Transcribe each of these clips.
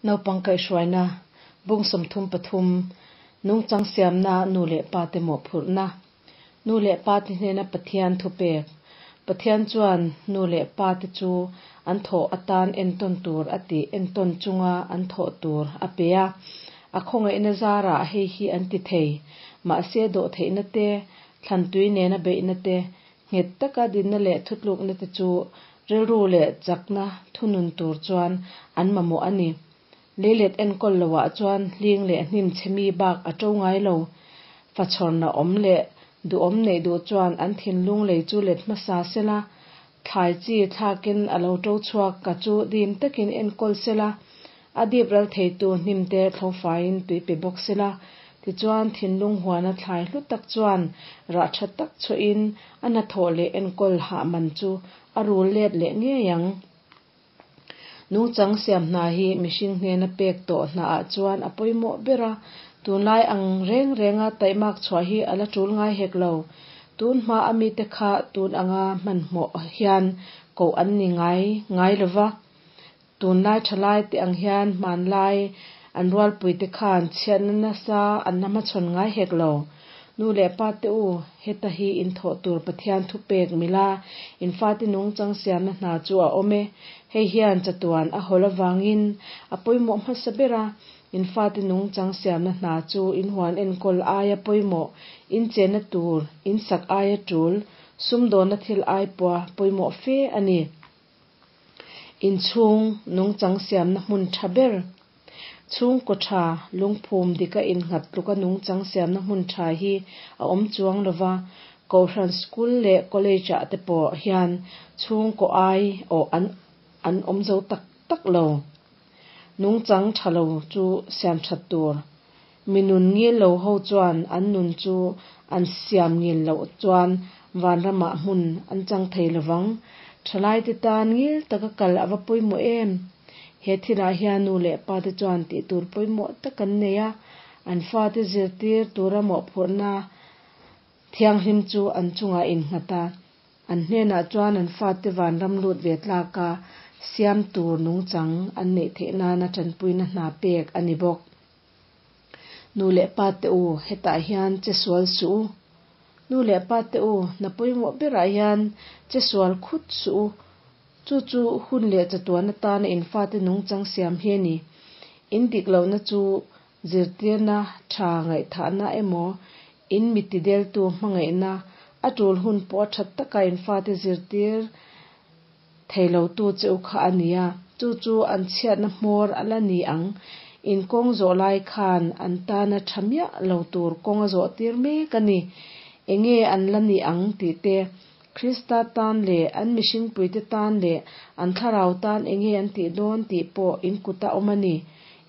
Naupang kaihhruaina, Bung 33, Nungchang siamna nu leh pate mawhphurhna. Nu leh pate hnena Pathian thupek. Pathian chuan nu leh pate chu an thawh atan entawn tur a tih entawn chunga an thawh tur a pe a. A khawngaihna zarah hei hi an ti thei. Mahse dawhtheihna te, thlantui nena beihna te, nghet taka dinna leh thutlukna te chu rilru leh chakna thunun tur chuan an mamawh a ni. Leilet enkawl loah chuan hling leh hnim chhe mi bak a to ngai lo. Fachhawrna awm leh duhawm neih duh chuan an thinlung lei chu let hmasa sela, thlai chi thlakin a lo to chhuak ka chu dim takin enkawl sela, a dip ral theitu hnim te thlo faiin tui pe bawk sela. Tichuan thinlung huana thlai hlu tak chuan rah tha tak chhuahin a hnathawh leh enkawl hah man chu a rul let leh ngei ang. Nungchang siam hna hi mihring hnena pek tawh hnaah chuan a pawimawh ber a, tunlai ang reng renga taihmak chhuah hi a la tul ngai hek lo. Tun hma a mite kha tun anga hmanhmawh hian koh an ni ngai ngai lo va, tunlai thalai te ang hian hmanlai an rualpuite khan chhiatna nasa an la hmachhawn ngai hek lo. Nu leh pa te u, heta hi in thawh tur Pathian thupek mila in fate nungchang siamna hna chu a awm e. Hei hian chatuan a hawl avangin a pawimawh hmasa ber a, in fate nungchang siamna hna chu in huan enkawl aia pawimawh, in chenna tur, in sak aia tul, sumdawnna thil ai pawha pawimawh fe a ni. Inchhung nungchang siamna hmun tha ber. Chhungkaw tha, lungphum dika innghat tluka nungchang siamna hmun tha hi a awm chuang lova, Kohhran school leh college ah te pawh hian chhungkaw ai awh an an awm zo tak tak lo. Nungchang tha lo chu siam that tur. Mi nun ngil lo ho chuan an nun chu an siam ngil loh chuan vanramah hmun an chang thei lovang. Thalaite tan ngil taka kal a va pawimawh em? He thilah hian nu leh pa te chuan tih tur pawimawh tak an nei a, an fate zirtir tura mawhphurhna thianghlim chu an chungah innghat a, an hnenah chuan an fate vanram lut ve tlaka siam tur nungchang an neih theih nana tanpuina hna pek a ni bawk. Nu leh pa te u, hetah hian che sual suh u. Nu leh pa te u, hna pawimawh berah hian che sual khut suh u. Chu chu hun leh chatuan atana in fate nungchang siam hi a ni. In dik lohna chu zirtirna tha ngaihthahna emaw, in mi tideltu hmangaihna, a tul hun pawh a that taka in fate zirtir thei lotu che u kha a ni a. Chu chu an chhiatna hmawr a la ni ang. In kawng zawh lai khan an tana tha miah lo tur kawng a zawh tir mek a ni. Enge an la ni ang tih te Krista tan leh an mihringpuite tan leh an thlarau tan enge an tih dawn tih pawh in kuta awm a ni.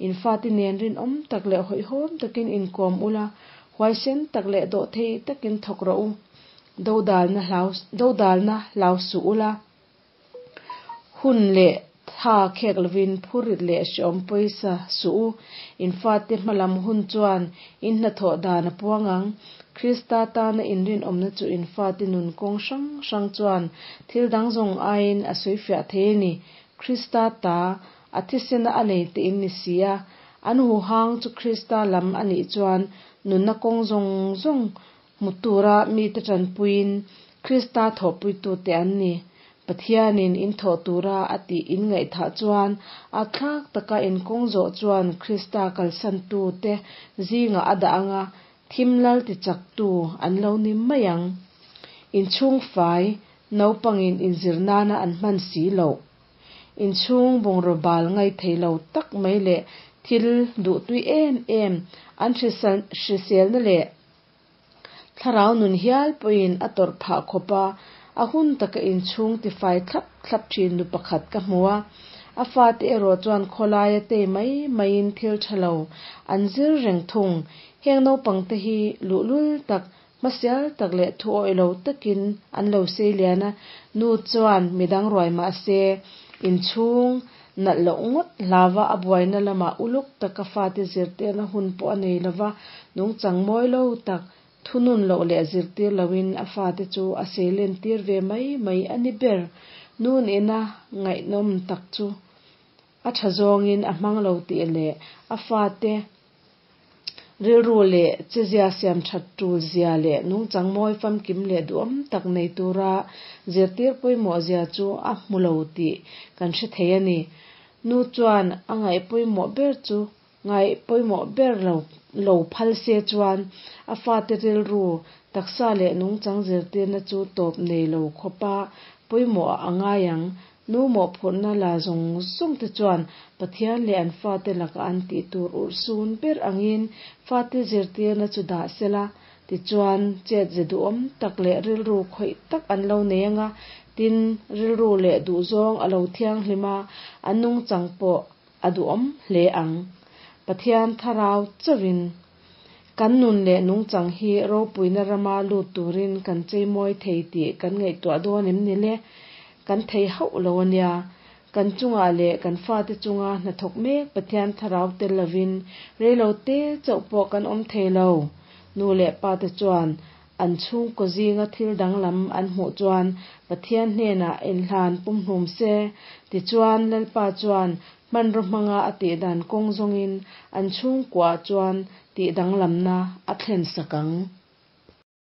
In fate nen rinawm tak leh hawihhawm takin inkawm ula, huaisen tak leh dawhthei takin thawk rawh u. Dodalna hlau dodalna hlau suh ula. Hun leh tha khek lovin phurit leh hreawm pawisa suh u. In fate hmalam hun chuan in hnathawh dan a puang ang. Krista tana in rinawmna chu in fate nun kawng hrang hrang chuan thil dang zawng aiin a sawifiah thei a ni. Krista ta, a thisena a lei te in ni si a. An huhang chu Krista lam a nih chuan nunna kawng zawng zawng Hmu tura mite tanpuiin Krista thawhpuitute an ni. Pathianin in thawh tura a tih in ngaihthah chuan a thlak taka in kawng zawh chuan Krista kalsantute zingah a dah anga thim lal tichaktu an lo ni mai ang. Inchhung fai naupangin inzir nana an hman si loh. Inchhung bungraw bal ngai thei lo tak mai leh thil duhtui em em an hriselna leh Thlarau nun hial pawhin a tawrh phah khawp a, a hun taka inchhung tifai thlap thlap thin nu pakhat ka hmu a. A fate erawh chuan khawlaia tei mai maiin thil tha lo an zir reng thung. Heng naupangte hi luhlul tak, hmasial tak leh thu awih lo takin an lo sei lian a, nu chuan midang ruai mah se inchhung Nalh loh ngawt hlava a buaina lamah uluk taka fate zirtirna hun pawh a nei lova, nungchang mawi lo tak, thunun loh leh zirtir loin a fate chu a seilen tir ve mai mai a ni ber. Nu nihna ngaihnawm tak chu. a tha zawngin a hmang lo tih leh a fate rilru leh chezia siam that tul zia leh nungchang mawi famkim leh duhawm tak nei tura zirtir pawimawh zia chu a hmu lo tih kan hre thei a ni. Nu chuan a ngaih pawimawh ber chu ngaih pawimawh ber lo lo phal se chuan a fate rilru, taksa leh nungchang zirtirna chu tawp nei lo khawpa pawimawhah a ngai ang. Nu mawhphurhna la zawng zawng te chuan Pathian leh an fate laka an tih tur urhsun ber angin fate zirtirna chu dah sela, tichuan chet ze duhawm tak leh rilru khawih tak an lo nei anga, tin, rilru leh duhzawng a lo thianghlim a, an nungchang pawh a duhawm hle ang. Pathian Thlarau chauhin kan nun leh nungchang hi ropuina rama lut turin kan cheimawi thei tih kan ngaihtuah dawn em ni le? Kan thei hauh lo a nia. Kan chungah leh kan fate chunga hnathawk mek Pathian Thlarau tel lovin reilote chauh pawh kan awm thei lo. Nu leh pate chuan An chhungkaw zinga thil danglam an hmuh chuan Pathian hnenah inhlan pumhlum se, tichuan Lalpa chuan hmanraw hmanga a tihdan kawng zawngin an chhungkuaah chuan tihdanglamna a thlen sak ang.